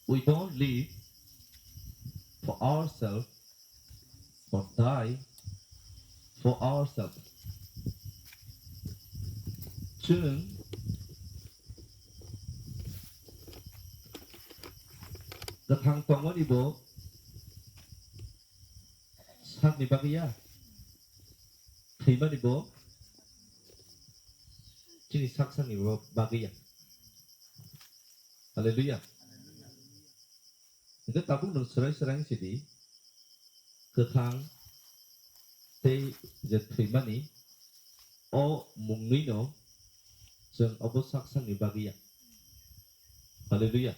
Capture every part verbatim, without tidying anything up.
We don't live for ourselves, but die for ourselves. Chwng kwthang tongmani bo sakni bagwi ya, thwimani bo chini sak sakni bo bagwi ya. Hallelujah. Hingke tabuk nwng swrai swrai sidi, kwthang tei je thwimani o mungwi no chwng obo sak sakni bagwi ya. Hallelujah.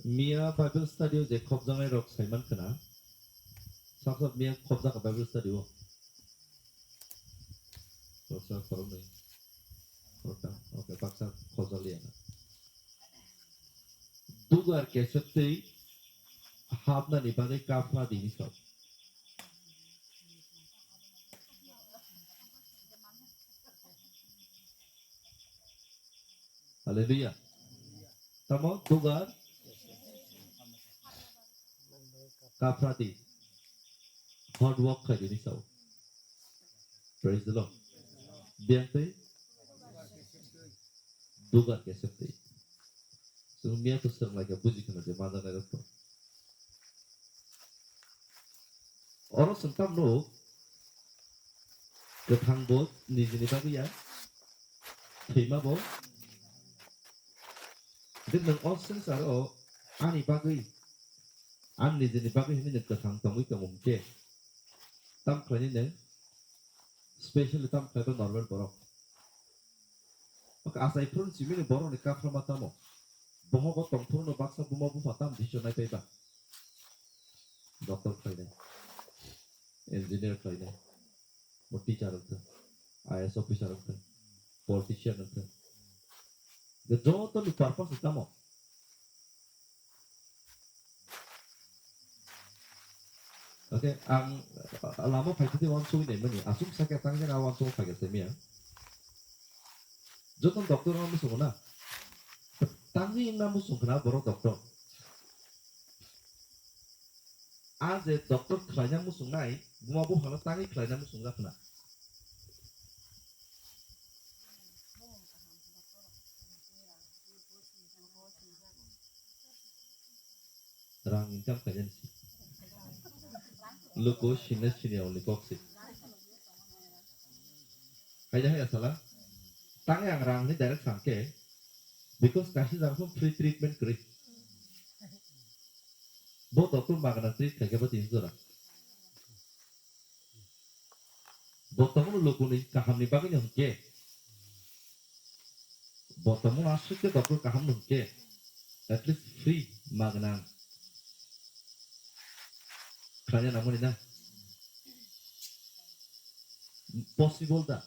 Miya Bible study o je khopjaknai rok saiman khna, sab sab miya khopjak Bible study o. Baksa khoroknwi, khoroktham, okay, baksa khopjak liya na. Dugar kesektwi hapnani bagwi kaphra dini sok. Hallelujah. Tamo dugar kaphra di. Hard work khai dini sok. Praise the Lord. Biyang tei dugar kesektwi. Chwng miya to swrwng lai kha buji khna je ma janai rok to. Oro chwng tamno kwthang bo nijini bagwi ya, thwima bo. Hwnkhe nwng o swngcharo ani bagwi, ani nijini bagwi hwnwi nwng kwthang tongwi tongo hwnkhe, tam khlainai nwng specially tam khlai ba normal borok. Oke, achai phuru simi ni borok ni kaphra ma tamo. Bohogo tong phuru no baksa buma bupha tam decision nai paiba. Doctor khlainai, engineer khlainai, bo teacher wngthwng, I A S officer wngthwng, politician wngthwng. Je joto ni purpose ni tamo. Oke, ang, uh, lama phaikhe tei uansugwi naimani. Aswk sakya tangwi na uansugwi phaikhe se miya. Joto doctor no muchungo na. Tangwi wngna muchung khna borok doctor. A je doctor khlaina muchungnai, buma buphano tangwi khlaina muchungjak khna. Rang income khainani se. Luku sini sini oni kok se. Haida haida sala. Tangi ang rang ni direct sangke. Because kaisa jaga phone free treatment kwrwi. Bo doctor magana treat khaikhe bo tin jora. Bo tongmani luku ni kaham ni bagwi no hwnkhe. Bo tongmani aswk khe doctor kaham no hwnkhe. At least free magana. Khlaina nangmani na. Possible da.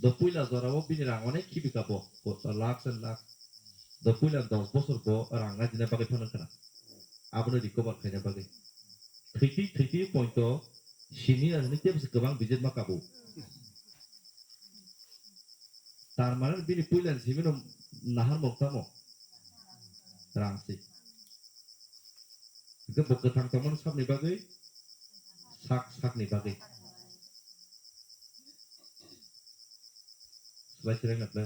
Do puila jora o bini rang onek khibi ka bo. Ko-, lakhs and lakhs. Do puila dos bosor bo rang na dina bagwi phano khna. Abono recover khaina bagwi. Thwitwi, thwitwi point o simi rang ni tebse kwbang budget ma kabo. Tar mane bini puila ni simi no nahar mok tamo. Rang si. Hingke bo kwthang tongmani sabni bagwi, sak sakni bagwi. Slai sireng na play.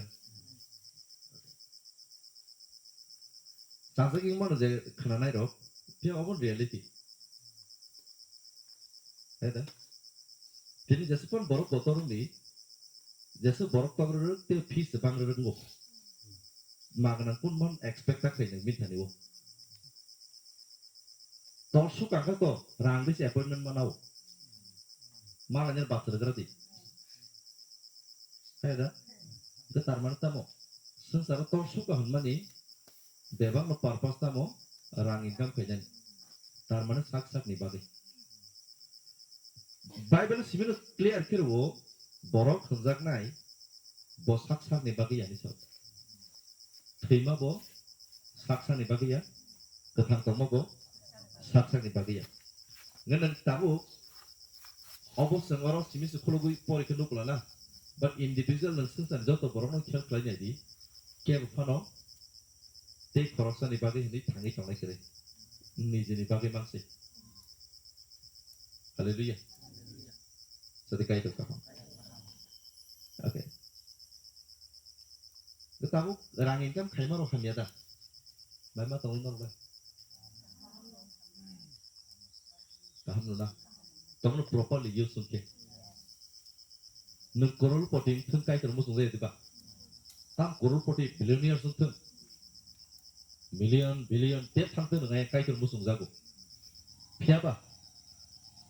Sajagwi mano je khwnanai rok, phiya obo reality. Hai da? Tini jesa phano borok kotor wngdi, jesa borok tok rwrwk tei fees bang rwrwk wngo. Magna kun man expect ta khainai minthani o. Tor suk ang kha to rang bisi appointment mana o. Mala nyer batra gra di. Hai da? Ke tar mane tamo. Swngcharo tor suk ang mani bebak no purpose tamo rang income khainani. Tar mane sak sak ni bagwi. Bible simi no clear khe rwo borok hwnjaknai bo sak sak ni bagwi yani sa. Thwima bo sak sakni bagwi ya, kwthang tongma bo sak sakni bagwi ya. Nge nang tabuk obo chwng oro simi se khulugwi pori khe nukla na, but individual nang swngchar joto borok no khel khlai nai di, kebo phano Tei khoroksani bagwi hinwi thangwi tongnai kwrwi. Nijini bagwi mansi. Hallelujah. Sadi Kaitor kaham. Okay. Tabuk rang income khaima rok hamya da. Bai ma tongwi norok bai. Kaham no na. Tongno properly use wngkhe. Nwng crorepoti wngthung Kaitor muchung jaya diba? Tam crorepoti billionaire wngthung. Million, billion tep thangthung nwng ai Kaitor muchung jago. Phiyaba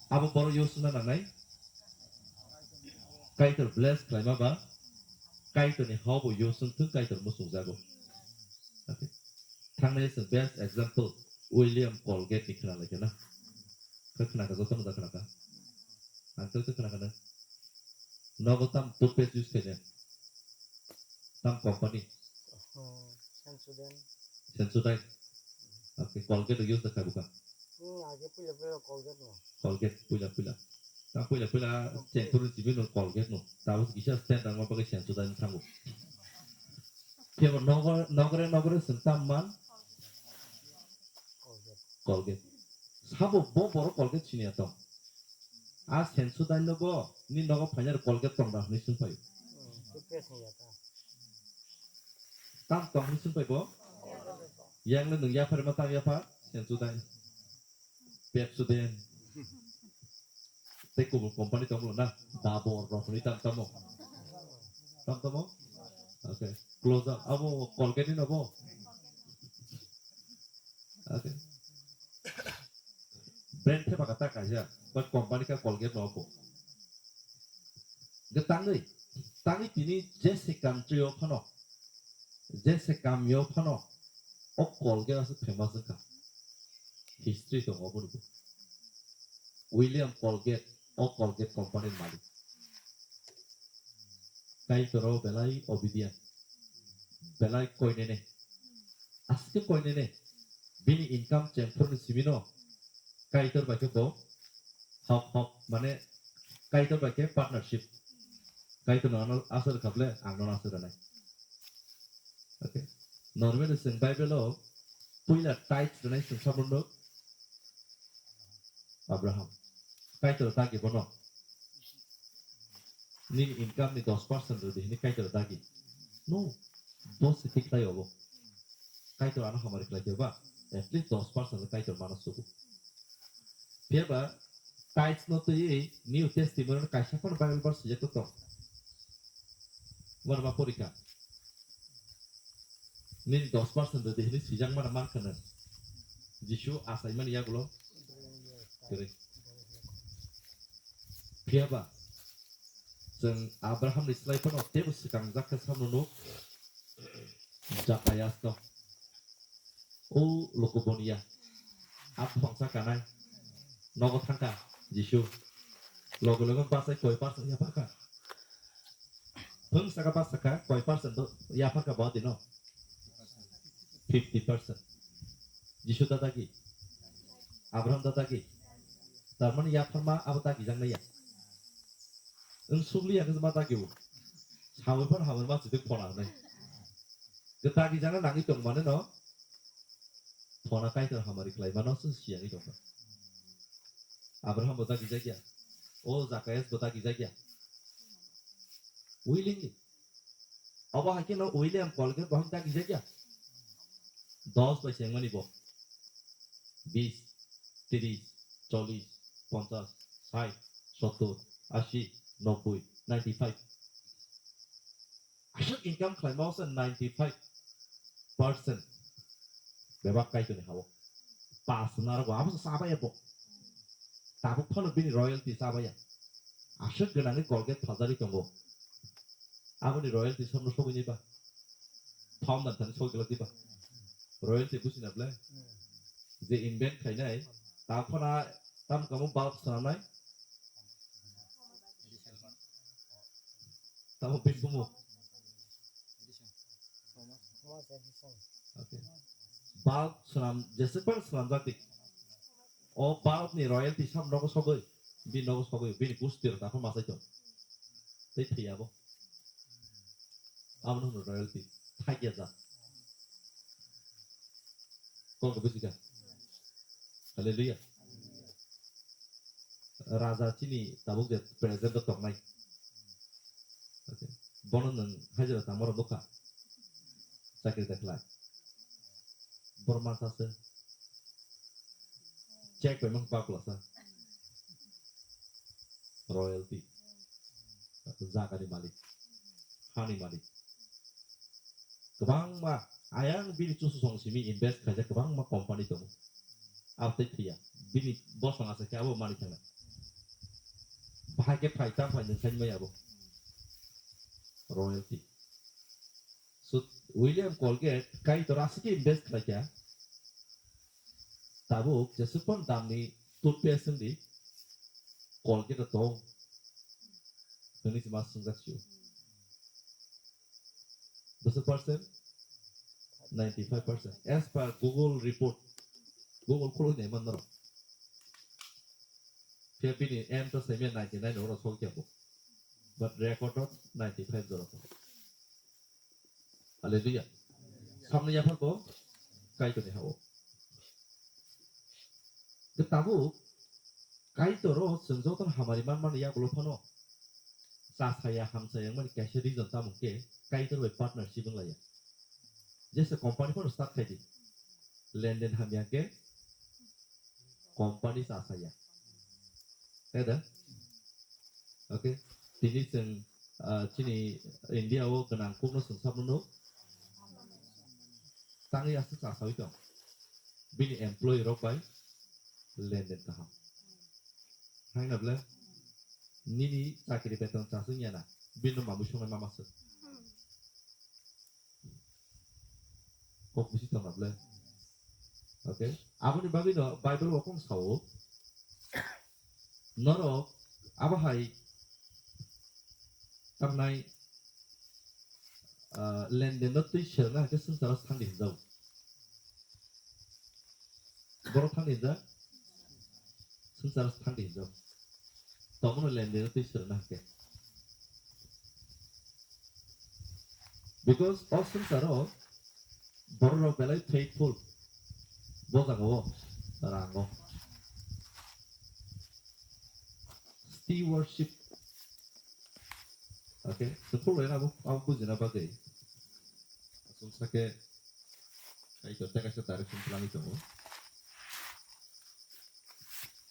abo borok use wngna nangnai. Kaitor bless khlaima ba Kaitorni hao bo use wngthung Kaitor muchung jago. Okay. Thangnai se best example William Colgate ni khna lai khe na. Khe khna kha joto no da khna kha. Ang khe khna kha na. Nogo tam toothpaste use khainai. Tam company. Oh, Sensodyne. Sensodyne. Okay, Colgate use da kha buka. Hmm, age puila puila Colgate no. Colgate puila puila. Ta puila puila chengpuru jibi no Colgate no. Ta us kisa stand ang ma bagwi Sensodyne thango. Kebo nogor nogore nogore sengtam man Colgate. Colgate. Sabo bo boro Colgate sini ato. A Sensodyne no bo ni nogo phaina Colgate tong da hwnwi sung pai. Hmm, toothpaste ni ya ta. Tam tong hwnwi sung pai bo. Yang le nung ya phar ma tam ya phar Sensodyne. Pepsodent. Tei kubun company tongmolo na? Dabur rok hwnwi tam tamo? Tam tamo? Okay. Close up. Abo Colgate ni no bo? Okay. Brand thepa kata kaisa. But company ka Colgate no bo. Ge tangwi. Tangwi tini jese country o phano. Jese kamio phano. O Colgate aswk famous wngkha. History tongo oboni bo. William Colgate, o Colgate company ni malik. Kaitor o belai obedient. Belai koinene. Aswk koinene. Bini income chengphuru ni simi no. Kaitor bai khe bo hok hok mane Kaitor bai khe partnership. Kaitor no ano aswk kha ble ang no aswk rwnai. Okay. Normally chwng Bible o puila tithes rwnai chwng sabo nuk Abraham. Kaitor dagi bono. Nini income ni dos percent rwdi hini Kaitor dagi. No. Dos se thik khlai obo. Kaitor ano hamari khlai khe ba. At least dos percent Kaitor mano sugo. Phiya ba tithes no twi New Testament kaisa phano Bible verse sijak to tong. Wano ma porikha. Nini dos percent de hini sijak mana man khana. Jisu asai mani yagulo. Kere. Phiya ba. Chwng Abraham ni slai phano tebo swkang jak khe samno nuk. Jakayas no. O loko bonia. A bwsangsa kanai. Nogo thangkha Jisu. Logo logo basai koi percent yapharkha. Phung saka bas saka koi percent yapharkha bo dino. Fifty percent. Jisu da dagi. Abraham da dagi. Tarmani yapharma abo dagi jang naya. Wng sugli ya ma dagi bo. Sawi phar hamar ma chwtwi phona hwnwi. Ke dagi jang nangwi tong mane no. Phona Kaitor hamari khlai mano se siyani tongkha. Abraham bo dagi jakya. O Zakayas bo dagi jakya. Willingly. Obo hai khe no William Colgate bo hai dagi jakya. Dos bai sengmani bo. Bis, tris, chollis, ponchas, sait, sottor, asi, nobboi, ninety five. Aswk income khlaima o se ninety five percent bebak Kaitorni ha-o. Pas narwgo abo se chabaya bo. Tabuk phano bini royalty chabaya. Aswk gwnangwi Colgate phaljarwi tongo. Aboni royalty somno sogwi nai ba? Founder thani sogwi glak diba? Royalty busi na ble? Je invent khainai, ta phana tam kamo bulb swnamnai? Tamo bini bumo? Okay. Bulb swnam, jeswk bar swnamjak di. O bulb ni royalty sam nogo sogwi, bini nogo sogwi, bini gusti rok ta phano masai tong. Tei thwi abo. Abono hwno royalty. Thakya ja. Kok bujikha. Hallelujah. Raja chini tabuk je present o tongnai. Okay. Bono nwng hajira tangmaro nukha. Chakri ta khlai. Borma sase. Check bai mang bakla sa. Royalty. Jagani malik. Hani malik. Kwbangma ayang bini chusu song simi invest khaijak kwbangma company tongo. Abotwi phiya. Bini bosong asa khe abo mani thangna. Bahai khe phai tam phai nwng saimaya abo. Royalty. So, William Colgate Kaitor aswk khe invest khlaikha. Tabuk jesukphang damni toothpaste wngdi, Colgate tong. Hwnwi se ma swngjak sio. Bwswk percent? Ninety five percent. As per Google report. Google khulwi nai man norok. Phiya bini M to saimya ninety nine oro sokya bo. But record of ninety five jora. Hallelujah. Samni yaphar bo Kaitorni ha-o. Khe tabuk Kaitoro chwng jotono hamari manmani yagulo phano chasaya hamsaya wngmani kaisa reason tamo khe Kaitor bai partnership wnglaiya. Jesa company phano start khaidi. Lenden hamya khe company chasaya. Tei da? Okay. Tini chwng, ah, chini India o gwnang kokno chwng sabno nuk. Tangwi aswk chasawi tong. Bini employee rok bai lenden kaham. Haino ble nini chakri beton chaswng ya na. Bini mamwi songnai mama swk. Kok bisi tongna ble. Okay. Aboni bagwi no Bible o kong sao. Norok abo hai tangnai, ah, lenden no twi serna hake swngcharo thangdi hinjao. Borok thangdi hinjak. Swngcharo thangdi hinjak. Tomono lendeno twi srwna hwnkhe. Because o swngcharo bororok belai faithful. Bo jagao rango. Stewardship. Okay, sukul abo, abo bujina bagwi. Aswk sake, ai to teka sa direction plani tongo.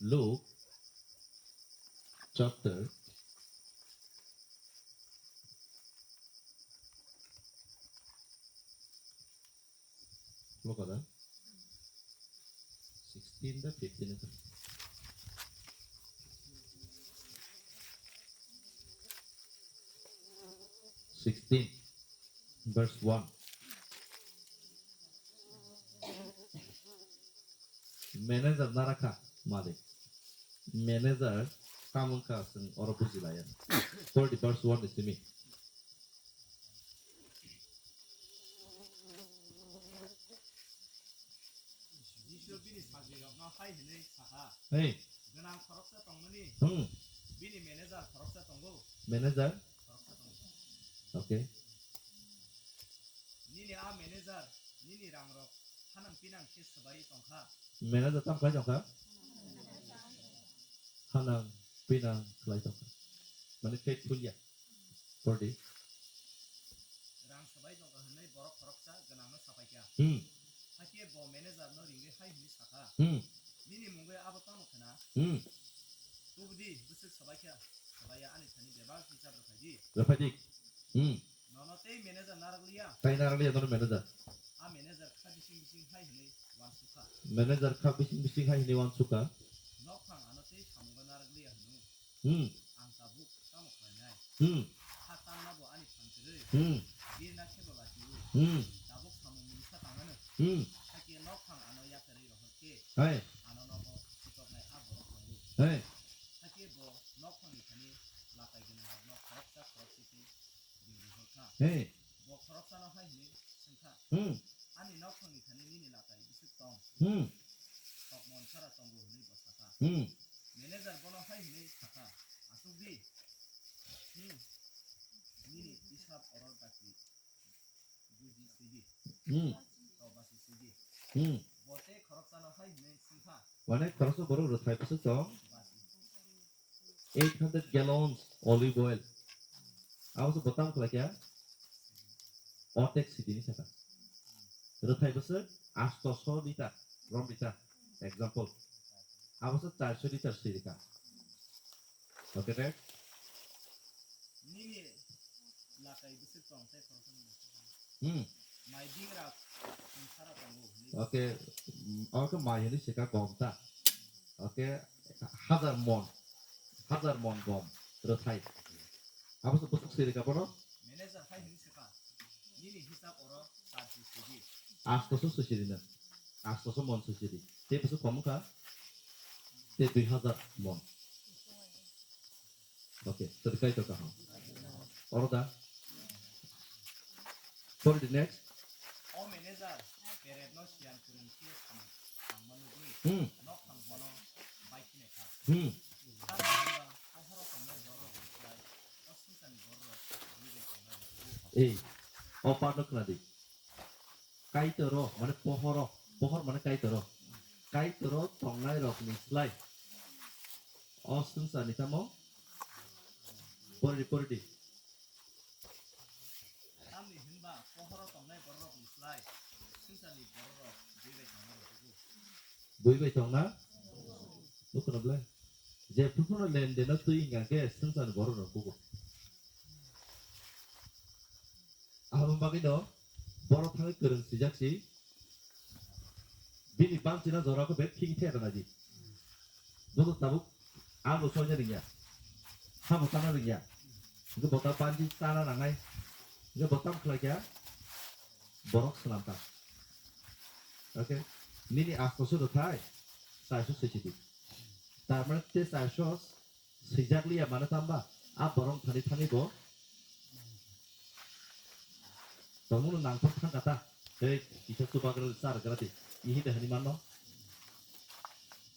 Luke chapter, Luke ada sixteen da fifteen itu. Sixteen, verse one. Manager narakha malik. Manager tamungkha sing oro bujilaya. Forty verse one is to me. Jisu bini sajwirokno hai hwnwi sakha, Hey. Gwnang khoroksa tongmani, Hmm. Bini manager khoroksa tongo. Manager? Khoroksa tongo. Okay. Nini a manager, nini rangrok hanang pinang khe swbai tongkha. Manager tam khlai tongkha? Hanang pinang khlai tongkha. Mane faithful ya. Kordi. Rang swbai tongkha hwnwi borok khoroksa gwnangno sapaikha. Hmm. Hakhe bo manager no ringwi hai hwnwi sakha, Hmm. Nini mungwi abo tamo khna? Hmm. Tubudi bwswk swbaikha, swbaiya ani thani bebak hisab rwphaidi. Rwphaidi. Hmm. Nono tei manager narwkliya. Tai narwkliya nono manager. A manager kha bising bising hai hwnwi wansukha. Manager kha bising bising hai hwnwi wansukha. Nokphang ano tei samungo narwkliya hwnwi. Hmm. Ang tabuk tamo khlainai? Hmm. Kha tanna bo ani phan kwrwi. Hmm. Birna khe bo lachio. Hmm. Tabuk samung mungsa tangmano. Hmm. Hakhe nokphang ano yakarwi rohor khe. Hai. Ano nogo chikoknai a borok tongo. Hai. Hakhe bo nokphangni thani lakai gwnangrokno khoroksa khoroksa khe bini rohorkha. Hey. Bo khoroksano hai hwnwi swngkha, Hmm. Ani nokphangni thani nini lakai bwswk tong? Hmm. Kok monsara tongo hwnwi bo sakha. Hmm. Manager bono hai hwnwi sakha, Achuk di. Hmm. Nini hisab oro dakti buji sidi. Hmm. Tobasi sidi. Hmm. Bo Mane khoroksa borok rwthai bwswk tong eight hundred gallons olive oil. Abo se bo tamo khlai kha? Otek sidini saka. Rwthai bwswk astoso liter, rom liter. Example. Abo se charso liter sirika. Okay, next. Nini lakai bwswk tong tei khoroksa ni bwswk. Hmm. Mai dingra sara tongo. Okay, mm, okay, mai hini sika gom ta. Okay, hazar mon, hazar mon gom rwthai. Abo se bwswk sirika bono? Manager hai hini sika. Nini hisab oro charsi sidi. Astoso sisiri na. Astoso mon sisiri. Te bwswk kom kha? Te dui hazar mon. Okay, tadi kai to kaham. Oro da. For the next. O manager, peretno siyan kurung khe tangma nugwi. Hmm. Nok tang bono bai khine kha. Hmm. Tamo hwnba, pohoro tongnai borok rok khlai, o swngcharni borok rok bui bai tongnai rok. Ei, o part no khna di. Kaitoro, mane pohoro, pohor mane kaitoro. Kaitoro tongnai rok ni slai. O swngcharni tamo? Pori di, pori di. Tamni hwnba pohoro tongnai bororokni slai swngcharni bororok bui bai tongna rwkhugo. Bui bai tongna? Nukuna ble? Je phuru phuru lendeno twi hwnka khe swngcharni bororok rwkhugo. Aboni bagwino borok thangwi kwrwng swijak si. Bini bangchina jora khe bek thik the rwna di. Bodo tabuk abo soina ringya. Habo chana ringya. Hwnkhe bo ta banchi chana nangnai. Hwnkhe bo tamo khlai kha? Borok swnam ta. Okay. Nini asto se do thai. Chaiso se chidi. Tar mane te chaiso swijak liya mane tamba. A borok thani thani bo. Tongmung no nangthok thang kata. Hei, kisa chubagra char gra di. Ihi de hani manno.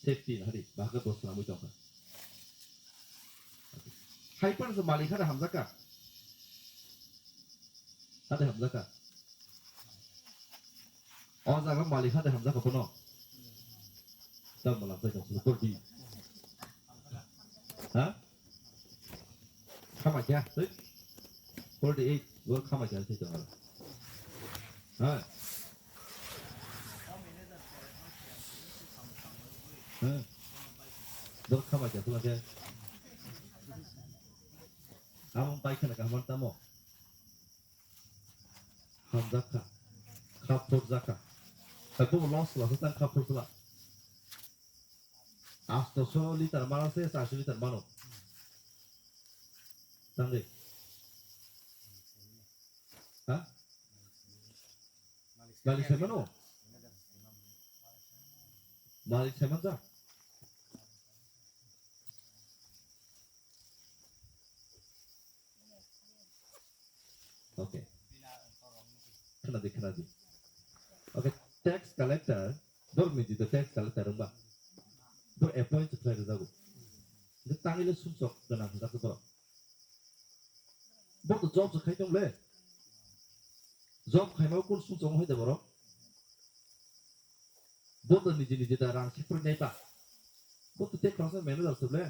Safety na hari. Bahaka dos na mui tongkha. Hai pan se malik hade hamjaka. Hade hamjaka. O jaga malik hade hamjaka bono. Tam malam sai tong sulu kordi. Ha? Khama kya? Tui? Forty eight. Gor khama kya sai tong ala. Ha? Ha? Gor khama kya sula kya? Amo pai khana kaham tamo. Hamjakha. Kha phurjakha. Hai bo loss la sa tang kha phursla. Astoso liter mano se, charso liter mano. Tangwi. Ha? Malik sai mano? Malik sai manjak? Okay. Khwnadi, khwnadi. Okay, tax collector, bor miji do tax collector wngba. Bor appoint khlai rwjago. Hwnkhe tangwi le sumsok gwnang hwnjak borok. Bor do job se khai tong le. Job khaima kul sumsok hai de borok. Bo to niji niji da rang sikroi nai ba. Bo to te khoroksa manager se ble.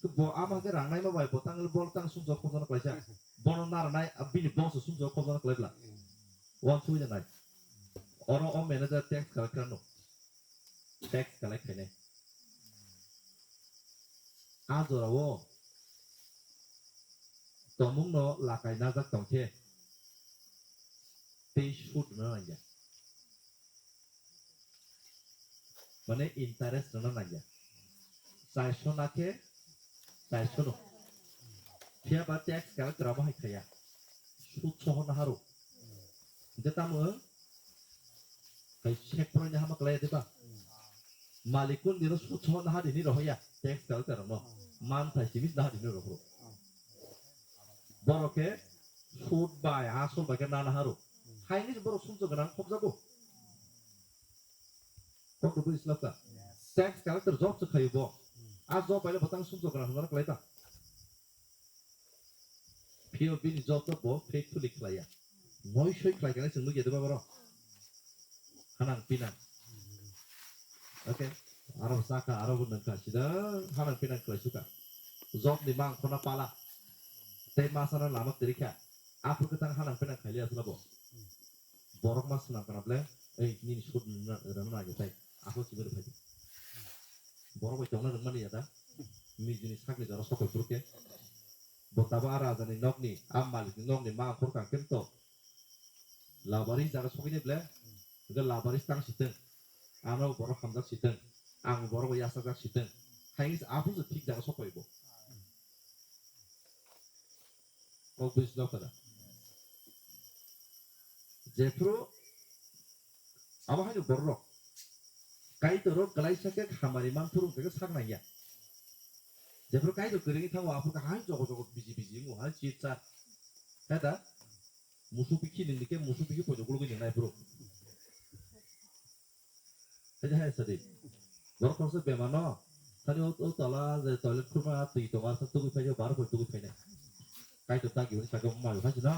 To bo ama ke rang nai ma bai bo tang bol tang sumjok khojana klaisa. Bono nar nai a bini boss sumjok khojana klai bla. Wan sui da nai. Oro o manager tax collector no. Tax collect khainai. A jora o tomung no lakai najak tong khe. Tei sud no nangya. Mane interest rwna nangya. Chaiso na khe chaiso no. Phiya ba tax collector abo hai khaya. Sud soho na haro. Hingke tamo wng? Hai sek poroi ni hama kwlai ya de ba? Malik kun dino sud soho na hari ni rohoya. Tax collector no. Man thai simi na hari ni rohoro. Borok khe sud bai asol bai khe na na haro. Hai ni borok sumsok gwnang khobjago. Kok rwgwi slap ka. Tax collector job se khayo bo. A job bai le bwtang sumsok gwnang hwnjak kwlai ta. Phiyo bini job to bo faithfully khlaiya. Noi soi khlai khe chwng nukya de ba borok. Hanang pinang. Okay. Aro saka, aro bo nangka, sida hanang pinang khlai suka. Job ni mang khona pala. Tei masana lama kwrwi kha. Aphuru khe tang hanang pinang khaili asla bo. Borok ma swnam kana ble, ei nini sut rwna nai tai. Aphuru chibir phai. Borok bai tongna rwngmani ya da. Nijini sakni jora sokoi phuru khe. Bo tabo a rajani nokni, a malikni nokni ma khor kang khe to. Labari jaga sokini ble. Ga labari tang siteng. Ano borok hamjak siteng, ang borok bai yachakjak siteng, hai wngse aphuru se thik jaga sokpaibo. Kok buji nok kada. Jephuru abo haino borok Kaitor rok kwlaisa khe hamari manphuru hwnkhe sak nangya. Jephuru Kaitor kwrwngwi thango aphuru khe hai jogo jogo biji biji wngo hai chit chat. Heda? Musuk bikhi nungni khe musuk bikhi poito gulugwi nungnai phuru. Hai hai sadi. Borok khoroksa bemar no. Thani o, o tola je toilet khurma twi tongo asa tugwi phai bar phai tugwi phainai. Kaitor ta giuni sakhe mayo phai sino.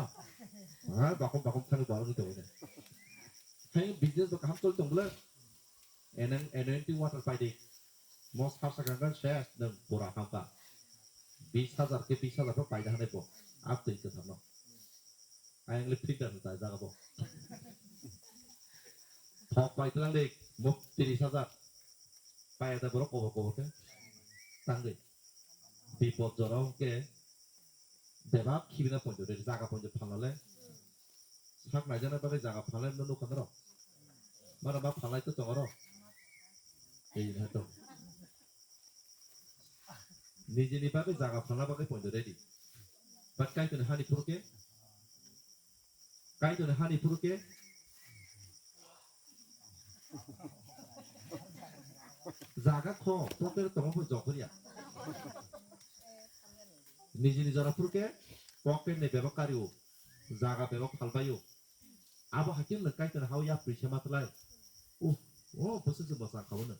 Ha bakom bakom thani borok ni tongwi nai. Hai business bo kaham choli tong bwle. Eneng anointing water paidi. Mo sar sakang kan ses nung pura hamka. Bis hajar ke bis hajar pho paida hanai bo. Ab twi kwthar no. Ayang le filter ta jaga bo. Thok pai tlang de mo tiris hajar. Pai da borok kobor kobor ke. Tang de. Bipod jora ke. Bebak khibina ponjo de jaga ponjo phalna le. Sak naijana bagwi jaga phalai no nukha norok. Mano ma phalai to tongo rok. Ei na to. Nijini bagwi jaga phalna bagwi poito ready. But Kaitorni hani phuru khe, Kaitorni hani phuru khe jaga kho, pocket tongo bo jokoriya. Nijini jora phuru khe pocket ni bebak kari o. Jaga bebak phalbaio. Abo haikhe nwng Kaitor hao yapri se ma tlai. Uh, oh, bwswk se bwsa kha o nwng.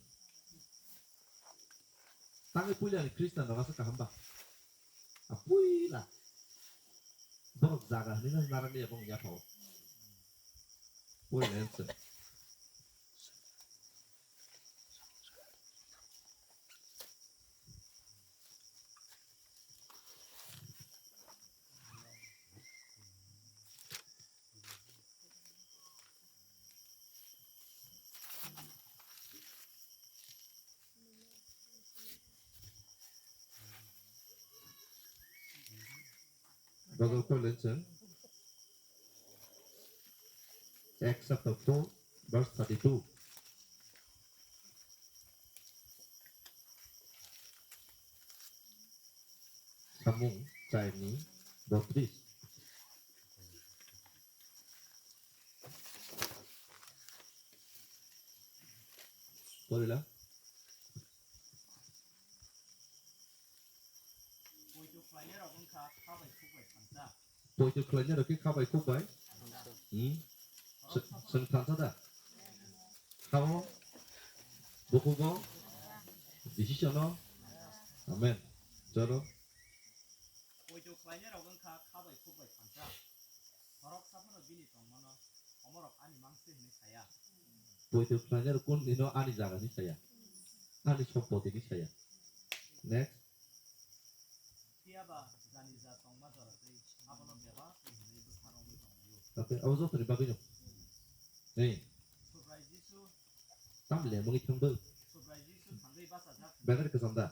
Tangwi puila ni Khristan rok aswk kaham ba. A puila. Borok jaga hwnwi no narakliya bong yaphao. Puila se. Bagwi poilenseng. Acts chapter four, verse thirty-two. Samung chaini botris. Porila. Poito khlainai rok wngkha kha bai khuk bai thansa. Poito khlainai rok khe kha bai khuk bai. Hmm. Sw-, swng thansa da. Khao. Bukugo. Decision o. Amen. Choro. Poito khlainai rok wngkha kha bai khuk bai thansa. Khoroksa phano bini tongmano omorok ani mang se hwnwi saya. Poito khlainai rok kun dino ani jaga ni saya. Ani sompoti ni saya. Next. Phiya ba jani ja tongma jora twi abono bebak twi hwnwi bwkha rwngwi tong laio. Tate abo joto ni bagwi no. Hey. Subrai Jisu. Tam le mungwi thangbo. Subrai Jisu thangwi bachajak. Banner kwcham da.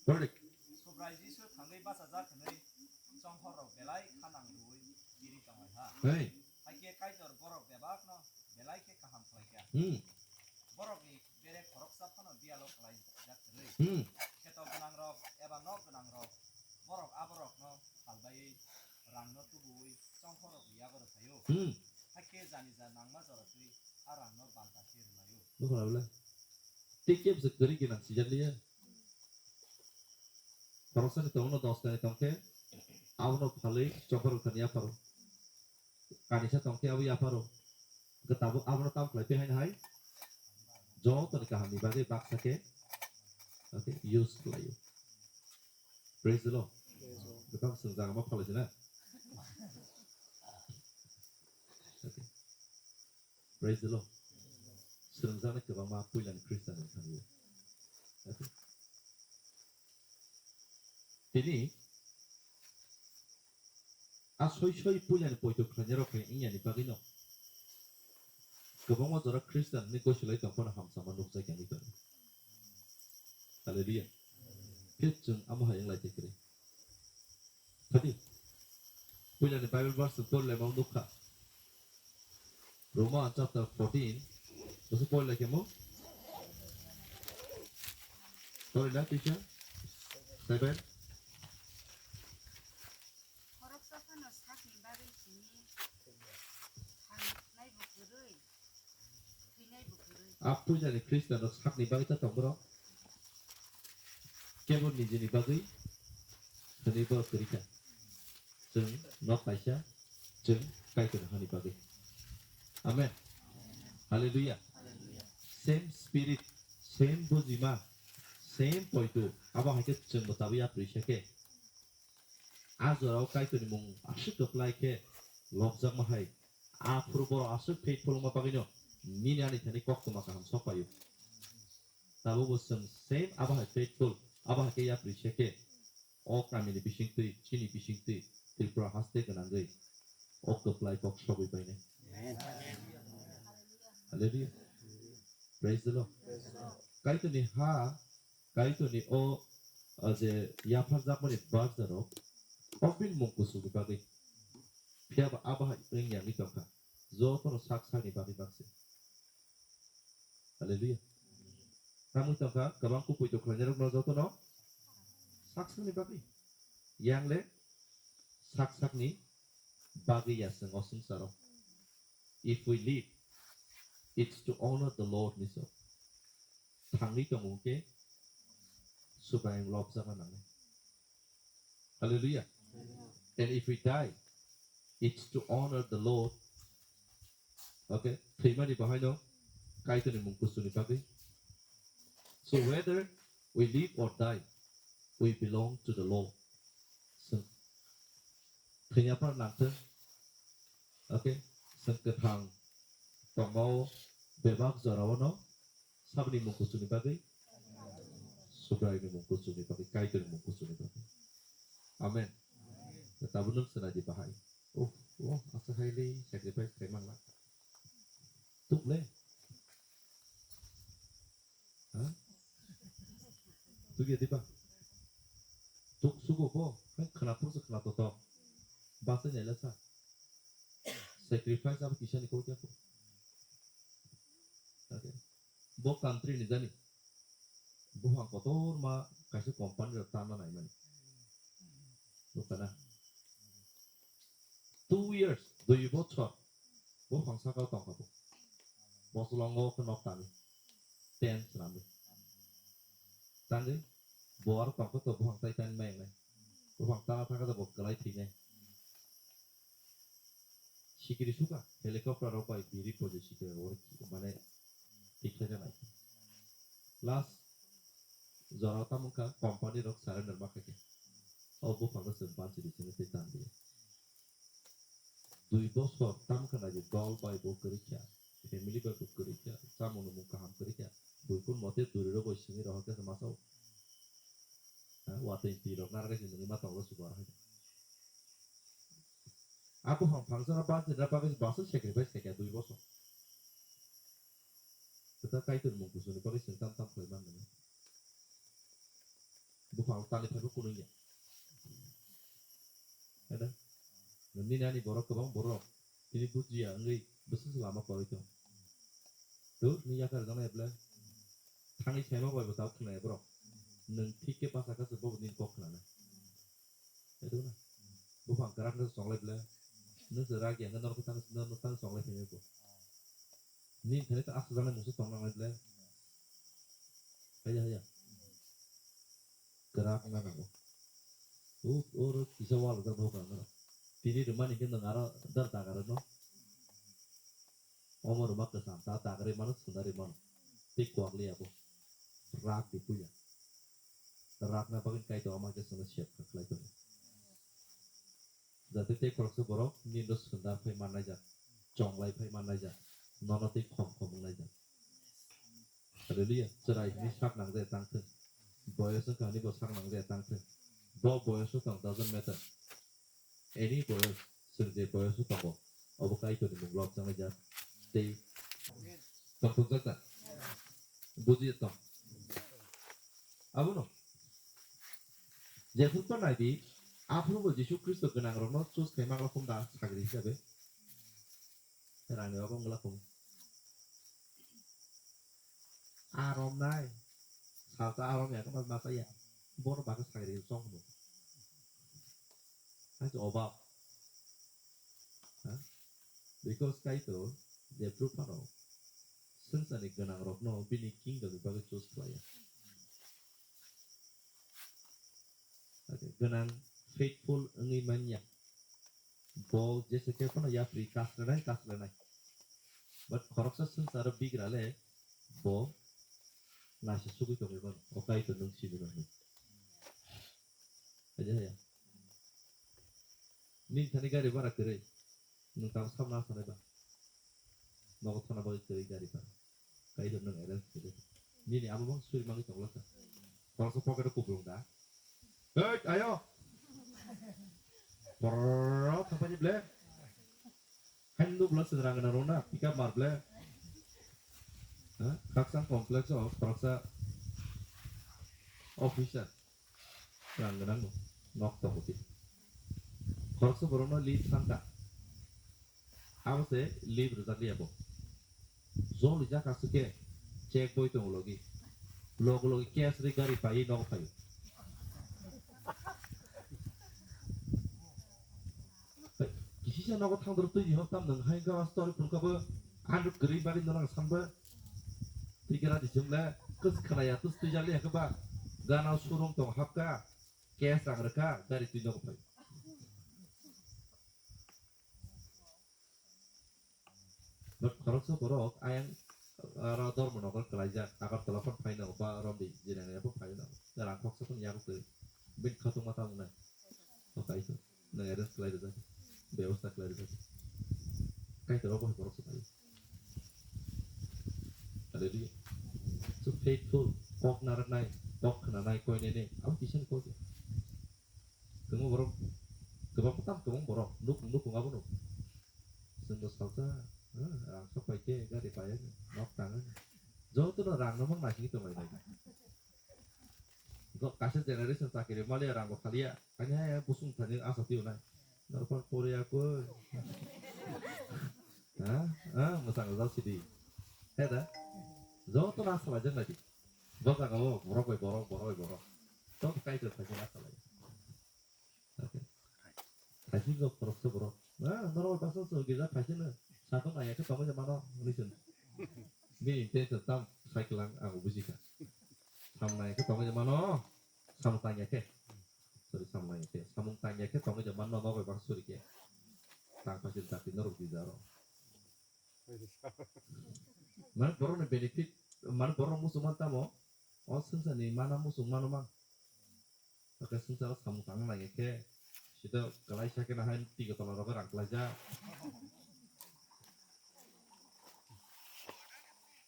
Correct. Subrai Jisu thangwi bachajak hwnwi chongkhor rok belai kha nang rwui biri tongwi ha. Hey. Hakhe Kaitor borok bebak no belai khe kaham khlai kha. Hmm. Borok ni bere khoroksa phano biyalo khlai jak hwnwi. Hmm. Kheto gwnang rok eba nok gwnang rok borok aborok no salbaiwi rang no tubuwi chongkhor rok ni yago rwphaio. Hmm. Hakhe jani ja nangma jora twi a rang no banta khe rwlaio. Nukho na bwle. Tei kebo se kwrwi gwnang sijak liya. Khoroksa ni tongo no dos kani tongkhe, abono phalwi chokor rok thani yapharo. Kanisa tongkhe abo yapharo. Hwnkhe tabuk abono tam khlai twi haino hai. Joto ni kaham ni bagwi baksa khe. Okay, use khlaio. Praise the Lord. Praise the Lord. Gotang swng jaga ma phalai sina. Okay. Praise the Lord. Swrwngjaknai kwbangma puilani Khristian wng thangwi. Tini a soi soi puilani poito khlainairok hai wngyani bagwino kwbangma jora Khristian hwnwi gosilai tongphano hamchama nukjak ya wngwi tongo. Hallelujah. Phiya chwng amo hai wnglai tei kwrwi. Phadi. Puilani Bible verse chwng porilaimao nukha. Roma chapter fourteen, bwswk porilaikhe mo? Porila teacher? Seven. Khoroksa phano sakni bagwi simi thangnaibo kwrwi, thwinaibo kwrwi. A puilani Khristianrok sakni bagwi ta tong borok? Kebo nijini bagwi hwnwi borok kwrwi kha. Chwng nok kaisa, chwng Kaitor hani bagwi. Amen. Hallelujah. Same spirit, same bujima, same poito, abo hai khe chwngbo tabwi yapri se khe. A jorao Kaitorni mung aswk kwplai khe lobjakma hai. Aphuru borok aswk faithful wngma bagwino nini ani thani koktwma kaham sok paio. Tabukbo chwng same abo hai faithful, abo hai khe yapri se khe o kamini bisingtwi, chini bisingtwi Tripura haste gwnangwi o kwplai kok sogwi painai. Amen. Hallelujah. Praise the Lord. Kaitorni ha, Kaitorni o, o je yapharjakmani barjarok, o bini mung kuchukni bagwi. Phiya ba abo hai wngya wngwi tongkha. Jotono sak sakni bagwi bakse. Hallelujah. Tamwi tongkha, kwbang kupui tong khlainairokno jotono sak sakni bagwi. Yang le sak sakni bagwi ya chwng o swngcharo. If we live, it's to honor the Lord, ni so. Thangwi tongo hwnkhe Subraiyung lobjakna nangnai. Hallelujah. And if we die, it's to honor the Lord. Okay? Thwimani bahaino Kaitorni mung kuchukni bagwi. So whether we live or die, we belong to the Lord. So, thwina phano nangthwng. Okay? Chwng kwthang tongmao bebak jorao no saboni mung kuchukni bagwi, Subraiyungni mung kuchukni bagwi, Kaitorni mung kuchukni bagwi. Amen. Tabuk nwng chwnaidi bahai. Oh, oh, asa haile sacrifice khai mangla. Tuk le. Ha? Tuk ya diba? Tuk sugo bo, hai khwna phuru se khwna toto. Basa nyala sa. Sacrifice abo kisa ni kok ya ko. Okay. Bo country ni jani. Buphang kotorma kaisa company rok tanna naimani. Nukha na? Two years, dui bochor. Buphang saka o tongkha bo. Bosolongo khe nok tangwi. Tent swnamwi. Tangwi bo aro tongkha to buphang tai tani mai wngnai. Buphang tana thangkha to bo kwlai thwinai. Sikiri suka, helicopter rok bai biri poje sikiri rok mane thik khlai nai. Last jora tamo wngkha company rok surrender ma khaikha. O buphang no chwng banchi di chini tei tan di. Dui bosor tamo wngkha nai di dol bai bo kwrwi kha, family bai bo kwrwi kha, chamung ni mung kaham kwrwi kha. Bui kun mote duri rok bai simi rohor khe masa o. Ha, watwi twi rok nara khe nungwi ma tongo sugar hai. Abo hang phangsa na banchi na bagwi basa sacrifice khaikha dui bosor. Kwtal Kaitor mung kuchukni bagwi chwng tam tam khlai man nini. Buphang tani phaibo kunui ya. Ada. Nini ani borok kwbang borok. Tini bujiya wngwi bwswk lama kwrwi tong. Tu ni yakar jana eble. Thangwi saima bai bo tau khna borok. Nwng thik khe basa kha se bo nini kok khna nai. Edo na. Buphang kwrak no chonglai ble. Nwng se rak ya, nwng tang, nwng tang chonglai phai bo. Nini thani ta aswk jani musu tong nangnai ble. Haya, haya. Kwrak wngna nango. O, oro kisa wal rijak nogo kwrak no. Tini rwmani khe nwng aro dar dagar no. Omo rwma kwcham ta dagarwi mano, swnarwi mano. Tei kwak liya bo. Rak di puya. Rakna bagwi Kaitor omo khe chwngno sep kha khlai tongo. Jate tei khoroksa borok nini no sundar phai mannai jak, chonglai phai mannai jak, nono tei khom khom wngnai jak. Hallelujah. Chwrai hwnwi sak nang je tang thung. Boyos wngkha hwnwi bo sak nang je tang thung. Bo boyos wng tong, doesn't matter. Any boyos, chwng je boyos wng tongo, obo Kaitorni mung lobjaknai jak. Tei tongthokjak da? Buji tong. Abono. Jephuru nai di, aphuru bo Jisu Khristo gwnang rokno choose khai mang rok da sagri hisabe. Rangni obo wngla kung. Arom nai. Salsa arom ya kama masa ya. Bono bagwi sagri song no. Hai obab. Ha? Because Kaitor jephuru phano swngcharni gwnang rokno bini kingdom ni bagwi choose khlaiya. Gwnang faithful wngwi manya. Bo jesa khe phano yapri kaslanai, kaslanai. But khoroksa swngcharo bigra le bo naisa sugwi tongwi mano. O Kaitor nwng simi mano. Haja haya. Nini thani gari bara kwrwi. Nwng tamo sabna sanai ba. Nogo thana bagwi kwrwi gari bara. Kaitor nwng arrange khaide. Nini abo bang suri mangwi tongla sa. Khoroksa pocket o kuplung da. Hey, ayo. Porro thapani ble. Hain nuk bla sing rang na rona pick up mar ble. Ha? Khakchang complex o khoroksa officer. Rang gwnang no nok tongo tei. Khoroksa borokno leave sanka. Abo se leave rwjak liya bo. Joli jaka se khe check boi tongo logi. Logo logi cash ri gari pai nogo phaio. Kisisa nogo thangdor twi ni hok tam nang hai gawa story phun kabo anduk kwrwi bagwi no nang sanba. Tikera di chimle kis khanaya tus twi jali hakba gana surung tong hapka. Cash rang rwkha, gari twi nogo phai. But khoroksa borok ayang aro Dharmanagar kwlaijak, Agartala phano phai nogo, ba Romdi jirani abo phai nogo. Rang khoksa phano yago twi. Bini khatungma tamo nai. Okai to. Nang arrange khlai rwjak. Bebosta khlai rwjak. Kaitor obo hai borok se phai. Hallelujah. So faithful, kok narwknai, kok khnanai, koinene, abo kisa ni kok ya. Kwbangma borok, kwbangma tam kwbang borok, nukung nukung abono. Chwngbo salsa, ah, rang sok pai khe, gari pai, nok tang. Jotono rang no mang naisingwi tonglainai. Go kaisa generation chakiri maliya rang bo khaliya. Ani hai busung thani asa tiyo nai. Norpan poriya ko. Ha? Ha? Masang jal sidi. He da? Joto na salai jang lagi. Bo jaga o borok bai borok, borok bai borok. Tom kai to thani na salai. Okay. Thani go borok se borok. Na, norok bai baksa so gija thani na. Satung ayake tongoi mano, listen. Bini intention tam cycle ang, ang buji kha. Samung tangya khe tongwi mano, samung tangya khe. Sorry, samung tangya khe. Samung tangya khe tongwi mano, nogo bang suri khe. Tang phasin jati norok bijaro. Mane borokni benefit, mane borok muchung man tamo, o swngcharni mana muchung mano mang. Hwnkhe swngcharo samung tangna nangya khe, sida kwlaisa khe nahai twi kwtala rok rang kwlaijak.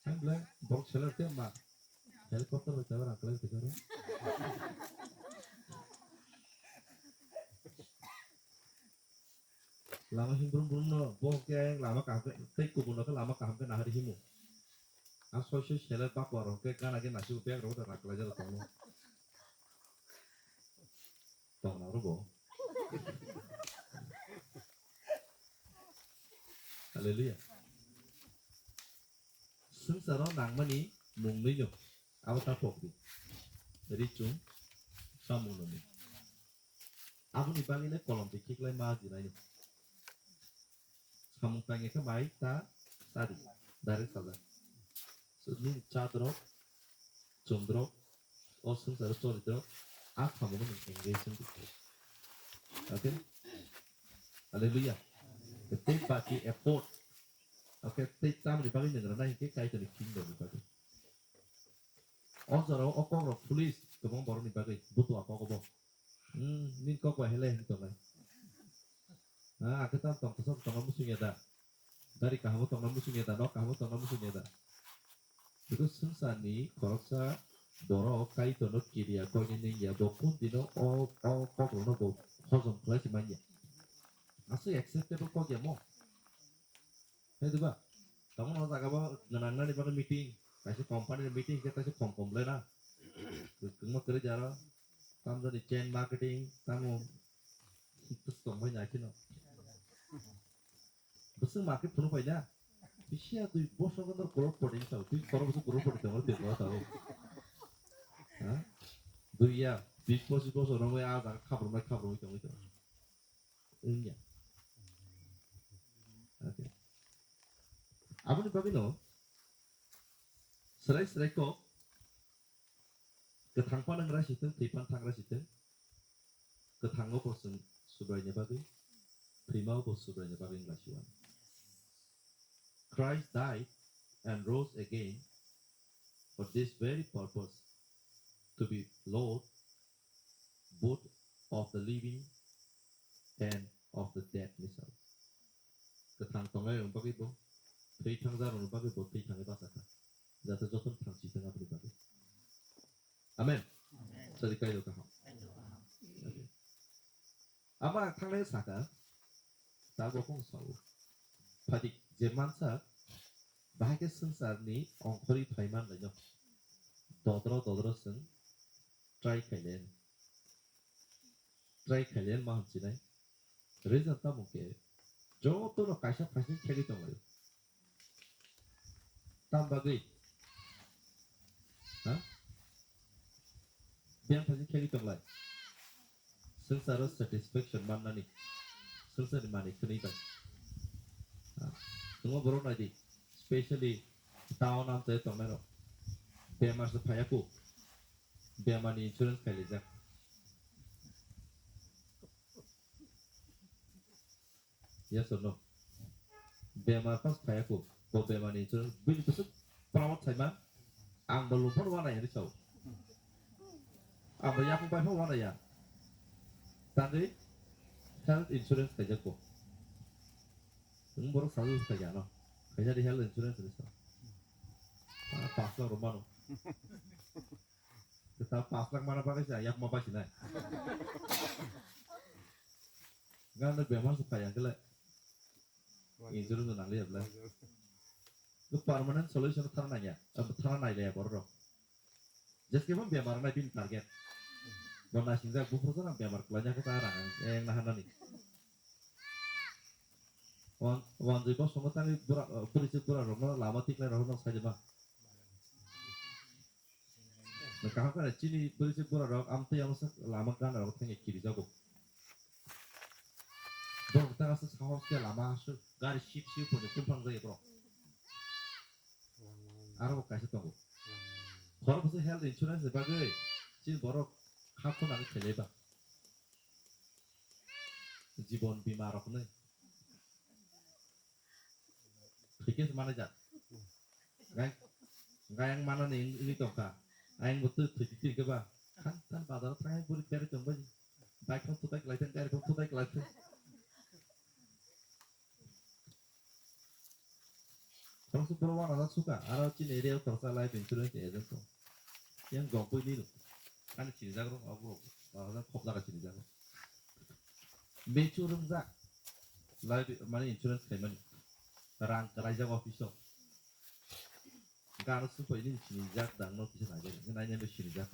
Hai bwle, borok seller khe ma, helicopter bai tei rang kwlai twi khe. Lama him brum brum no, bo khe lama kaham khe, tei kubun no khe lama kaham khe nahari himo. A soi soi seller bakwa rok khe gana khe nasi bag rok da raklai jalo tongno. Tongna ro bo. Hallelujah. Swngcharo nangmani mung nwi no. Abo ta pok di. Richung samung no ni. Aboni bagwi le kolom twi khiklai ma jinai no. Samung tangya khe mai ta chadi, direct sajak. So, nini chadrok, chumdrok, o swngcharo choridrok, a samungo nwng engage wngdi. Okay? Hallelujah. Tei baki effort. Okay, tei tamni bagwi nwng rwnai hinkhe Kaitorni kingdom ni bagwi. O jorao o kokrok foolish kwbang borokni bagwi butua kogobo. Hmm, nini kok bai hele hinwi tongnai. Ha, akhe tam tong kosok tongna muchungya da. Gari kahamo tongna muchungya da, nok kahamo tongna muchungya da. Because swngcharni khoroksa borok Kaitorno kiriya koine nengya, bo kun dino o, o kokrokno bo hojom khlai se manya. Aswk acceptable kok ya mo. Hai diba? Tamo no jaga bo gwnang nani bagwi meeting, kaisa company ni meeting khe kaisa khom khom le na. Kwbangma kwrwi jaro, tamjani chain marketing, tamo. Tus tong bai na kino. Bwswk ma khe phunuk pai na? Bisi ya twi bosok no crorepati wng tong, twi khorok bwswk crorepati tong twi khorok tong. Ha? Dui ya, bis pochis bosor wngwi ah jaga khaprumnai khaprumwi tongwi tong. Wngya. Okay. Aboni bagwino swrai swrai kok, kwthang phano wngrai sitwng, thwi phano thangrai sitwng, kwthango bo chwng Subraini bagwi, thwimao bo Subraini bagwi wnglaisiwano. Christ died and rose again for this very purpose, to be Lord both of the living and of the dead himself. Kwthang tongnai rok bagwi bo, thwi thangja rok bagwi bo thwi thangwi bachakha. Jate jotono thang si thang aboni bagwi. Amen. Sadi kaido kaham. Okay. Ama ang thangnai saka, ta bo kong sao. Phadik je mansa, bahai khe swngcharni ongkhorwi phai manlaino. Dodro dodro chwng try khaile. Try khaile ma hamchinai. Reason tamo khe jotono kaisa phaising khegwi tonglaio. Tam bagwi? Ha? Biyang phaising khegwi tonglai. Swngcharo satisfaction mannani. Swngcharni manwi khwnwi bai. Ha? Tongma borok naidi. Specially town amchai tongnairok. Bemar se phaiya ku. Bemarni insurance khailaijak. Yes or no? Bemar pas phaiya ku. Bo bemarni insurance. Bini kusuk pramot saima. Ang bo lungphar wana ya ni sao. Ang bo yapung bai phar wana ya. Tangwi health insurance khaijak bo. Nwng borok sawi khaijak no. Khaijak di health insurance ni sao. Ah, pas lakh rok mano. Kwtal pas lakh mana bagwi se yakma bai sinai. Gana bemar se phai angkhe le. Insurance no nangli ya bla. Permanent solution thana nangya. Thana nailaya borok rok. Jeske bo bemar nai bini target. Bo naising jak buphuru jana bemar kwlai jak ta rang eng na hanani. Wan, wan joi bo songo tangwi bura, buri se bura rok no lama tiklai rok no sai ma. Kaham khe chini bwrwi se bura rok amtwi amsa lama gana rok thangya kiri jago. Borok ta aswk sahos khe lama aswk gari sip sip hwnwi tumphang jaya borok. Aro bo kaisa tongo. Khorok bwswk health insurance ni bagwi chini borok kha khunani khailai ba. Jibon bima rok hwnwi. Thwikhe se manai jak. Gai, gai ang manani wngwi tongkha. Ayang bo twi thwitwi twi khe ba. Than than bazar thang buri beri tong bai. Bike phone thutai klai thang, gari phone thutai klai thang. Khoroksa borok wana jak suka, aro chini area o khoroksa life insurance agent tong. Yang gopui ni rok. Ani chini jak rok, abo rok, bazar khop jaga chini jak rok. Mature wngjak. Life, mane insurance khaimani. Rang kwraijak office o. Gana supai nini sinijak dang no kisa naijak. Nai nai sinijak.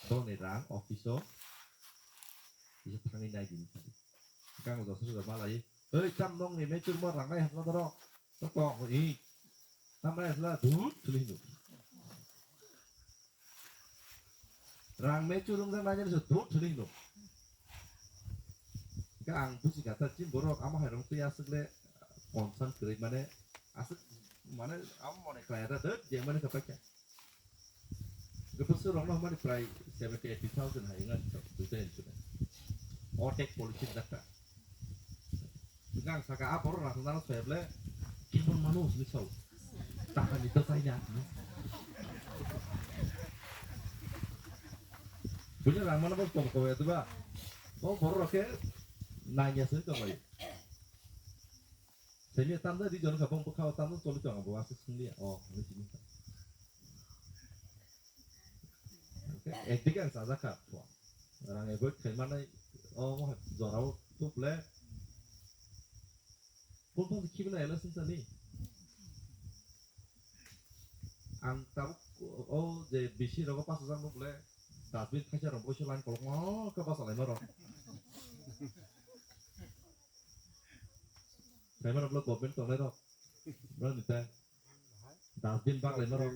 Boni rang office o. Kisa thangwi nai bini sadi. Kang josa josa malai. Oi tam nong ni mature mo rang nai hapna doro. Toko i. Tam nai hapna dut thuli hino. Rang me churung jang nai se dut thuli no. Ka ang buji kha ta chini borok amo hai rong twi aswk le concern kwrwi mane aswk mane amo mone khlai da dut je mane ka pakya. Ke bwswk rok no mane prai seventy eighty thousand hai ngan duita insurance. Otek policy dakta. Ngang saka a borok rang nang soyable kebon mano usni sao. Taka ni to sai na. Bunya rang mana bos kom kom ya tuba. Bo borok rok ke nang ya sini tong lai. Sini tamda di jon ka bong bukha tamda toli tong bo asik sini ya. Oh, ini sini. Ekdike ang chajakha. Rang avoid khaimanai o jorao tuple. Phone phone khibi na elo sing sani. Ang tabuk o je bisi rogo pas hajar no bole dustbin thaisa rok boiso line kolokma khe bachalaima rok. Khaima rok government tongnai rok. Bro ni ta dustbin bak laima rok.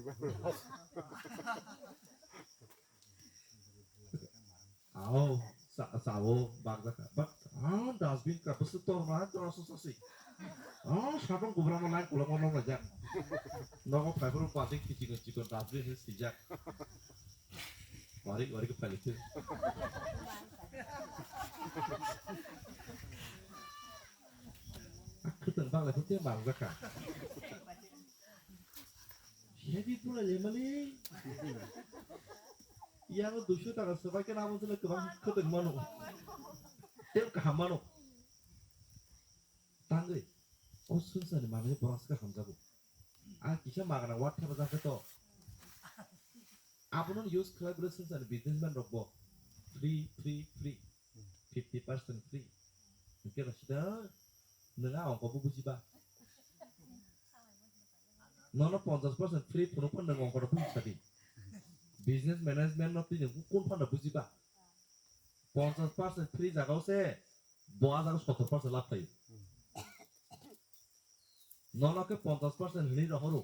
Ao, sa, sao, bak jakha. But, ah, dustbin ka, bwswk tor ma, tor so sasi. Ah, sabong kubra ma line kulo ma nong jak. Nogo phai phuru plastic kichikon chikon dustbin se sijak. Wari, wari ke phalite. Khwtwng bak lai phuru te bak jakha. Heavy pura le mali. Yango duiso taka swbai khe abo sile kwbang khwtwng mano. Tei kaham mano. Tangwi. O swngcharni manwi borok se hamjago. A kisa magana wat theba jakhe to. Abono use khlai bwle swngcharni businessman rok bo. Free, free, free. Fifty percent free. Hwnkhe no sida nwng a ongko bo bujiba. Nono ponchash percent free phunuk phano nwng ongko no buji sadi. Business management no twi nwng kun phano bujiba. Ponchash percent free jagao se bo a jaga sottor percent lab khaio. Nono khe ponchash percent hinwi rohoro.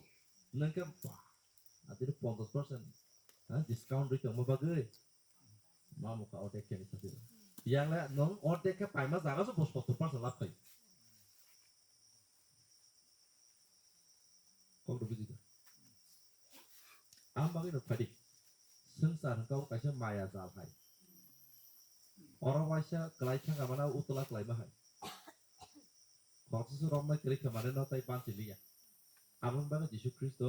Nwng khe ba, adiri ponchash percent, ha, discount rwi tongma bagwi. Ma mukha ordek khe ni sadi. Yang le nwng ordek khe paima jaga se bo sottor percent lab khaio. Kok rw buji kha. Ang bagwi rw phadi. Swngchar hwnkha o kaisa maya jal hai. Oro waisa kwlai thangkha mano utla kwlaima hai. Khoroksa se romnai kwrwi kha mane no tai banchi liya. Aboni bagwi Jisu Khristo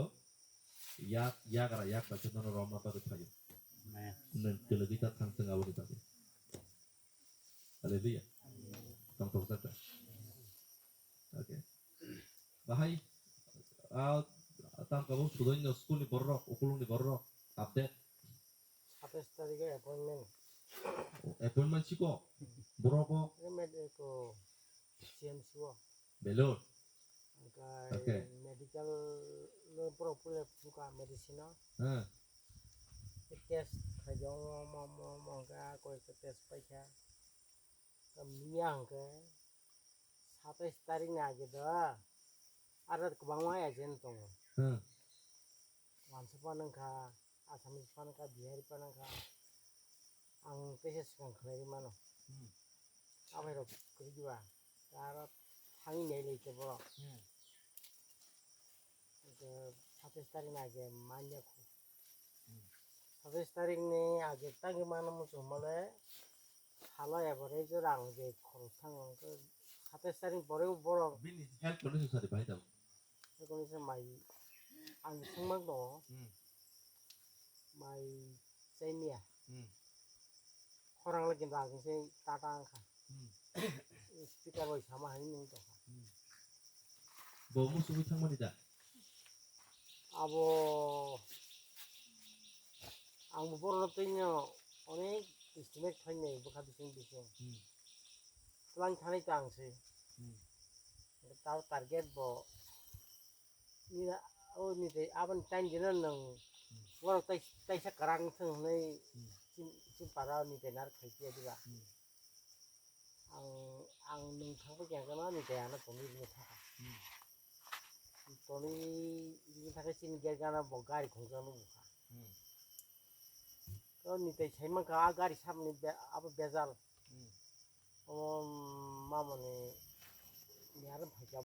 yak, yagra yak bai khe nono romna bagwi phaio. Amen. Nwng kwlwgwi ta thang thung aboni bagwi. Hallelujah. Tong tong saka. Okay. Bahai, ah, tang kabo sudoino school ni borok, ukulung ni borok, update. Satais tarikh o appointment. Appointment siko? Borok o? Em, ko C M C o. Belur. Hwnkhe okay. Medical lo borok puila phuka medicine o. Hmm. Test khaijak omo, omo, omo, omo, hwnkhe koi test paikha. Miya hwnkhe satais tarikh ni age do. Aro kwbangma agent tongo. Hmm. Wansa phano wngkha, Assamese phano wngkha, Bihari phano wngkha. Ang teisa swkang khlai rw mano. Hmm. Abai rok kwrwi diba. Aro thangwi nai lai khe borok. Hmm. Hwnkhe satais tarikh ni age manya khu. Hmm. Satais tarikh ni age tangwi mano muchung mole salo average rang je khorok thango hwnkhe satais tarikh ni pore borok. Bini health condition sadi bahai tamo? Health condition mai ang swngmak tongo. Hmm. Mai chaimiya. Hmm. Khorang le kintu aging se tata wngkha. Hmm. Speaker bai sama hai nung tongkha. Hmm. Bo musugwi thangmani da? Abo ang bo borok twi no onek estimate khainai bwkha bising bising. Hmm. Plan khanai ta ang se. Hmm. Tao target bo Nina, o ni tei aboni time dino nwng borok tai, taisa kwrang thwng hwnwi Hmm. chin, chin para ni tei nar khai tiya diba. Hmm. Ang, ang nwng thangbai khe ang no ni tei ano tongwi rwna thangkha. Hmm. Tongwi rwna thangkhe chini gate gana bo gari khungjakno bukha. Hmm. O ni tei sai mankha a gari sabni be-, abo bejal. Hmm. O mamoni ni aro phaikha.